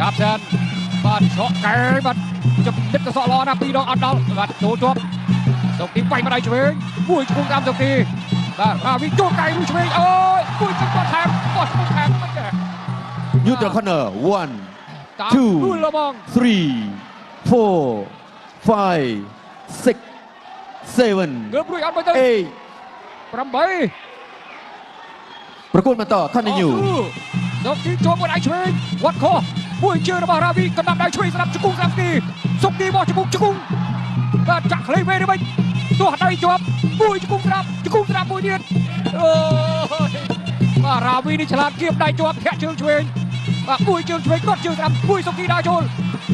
ចាប់សិនបាទឆក់កែបាទចំណិតកសក់ល្អណាស់ពីរដងអត់ដល់បាទចូលជាប់សុកទីបាញ់មកដៃឆ្វេងមួយជង្គង់តាមសុកទីបាទរ៉ាវីចូលកែមួយឆ្វេងអូយមួយជង្គង់គាត់ថែមគាត់ជង្គង់ថែមមិនទេ Neutral corner. 1 តាម Two ដួលល្មង 3 4 5 6 7 ងើបរួចអត់មើលទៅ 8 8 ប្រកួតបន្ត continue សុកទីចូលមួយដៃឆ្វេងវត្តខុសមួយជើងរបស់រ៉ាវីកណ្ដាប់ដៃឆ្វេងស្រាប់ជង្គង់ស្រាប់ទីសុកទីបោះជង្គង់ជង្គង់បាទចាក់ខ្លីវេនេះវិញទោះដៃជាប់មួយជង្គង់ស្រាប់ជង្គង់ស្រាប់មួយទៀតអូយបាទរ៉ាវីនេះឆ្លាតគៀបដៃជាប់ធាក់ជើងឆ្វេងបាទមួយជើងឆ្វេងគាត់ជើងស្រាប់មួយសុកទីដើរចូល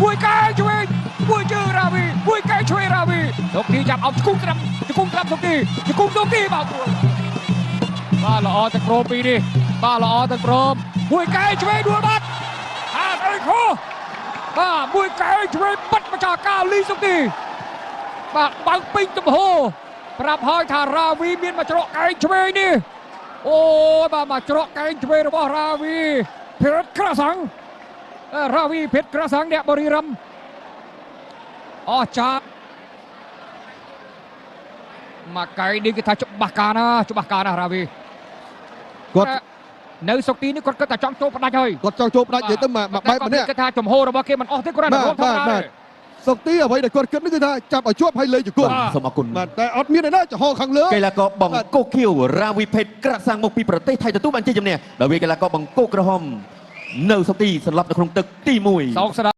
មួយកែឆ្វេងមួយជើងរ៉ាវីមួយកែឆ្វេងរ៉ាវីសុកទីចាប់អោបជង្គង់ស្រាប់ជង្គង់ស្រាប់សុកទីជង្គង់សុកទីបាទមួយ បាទល្អទាំងព្រមពីរនេះបាទល្អទាំងព្រមមួយកែឆ្វេងដួលបាត់ហាត់អីខុសបាទមួយកែឆ្វេងបាត់ម្ចាស់ការលីសុកទីបាទបើកពេញទំហរប្រាប់ហើយថារាវីមានមកច្រកកែងឆ្វេងនេះអូយបាទមកច្រកកែងឆ្វេងរបស់រាវីភេទក្រាសាំងរាវីភេទក្រាសាំងអ្នកបរិរមអស្ចារ្យមកកែងនេះគេថាច្បាស់ការណាច្បាស់ការណារាវី គាត់ នៅសុកទីនេះគាត់គិតតែចង់ចូលផ្ដាច់ហើយ គាត់ចង់ចូលផ្ដាច់និយាយទៅមកមកបែបម្នាក់ គាត់គិតថាចំហរបស់គេមិនអស់ទេគ្រាន់តែរួមធម្មតាទេ សុកទីអ្វីដែលគាត់គិតនេះគឺថាចាប់ឲ្យជាប់ហើយលេងជង្គង់ សូមអរគុណ បាទតែអត់មានឯណាចំហខាងលើ កីឡាករបង្គោលខៀវរាវីភេទក្រាក់សាំងមកពីប្រទេសថៃទទួលបានជ័យជំនះដោយវាយកីឡាករបង្គោលក្រហមនៅសុកទីសន្លប់នៅក្នុងទឹកទី1 សោកស្ដាយ។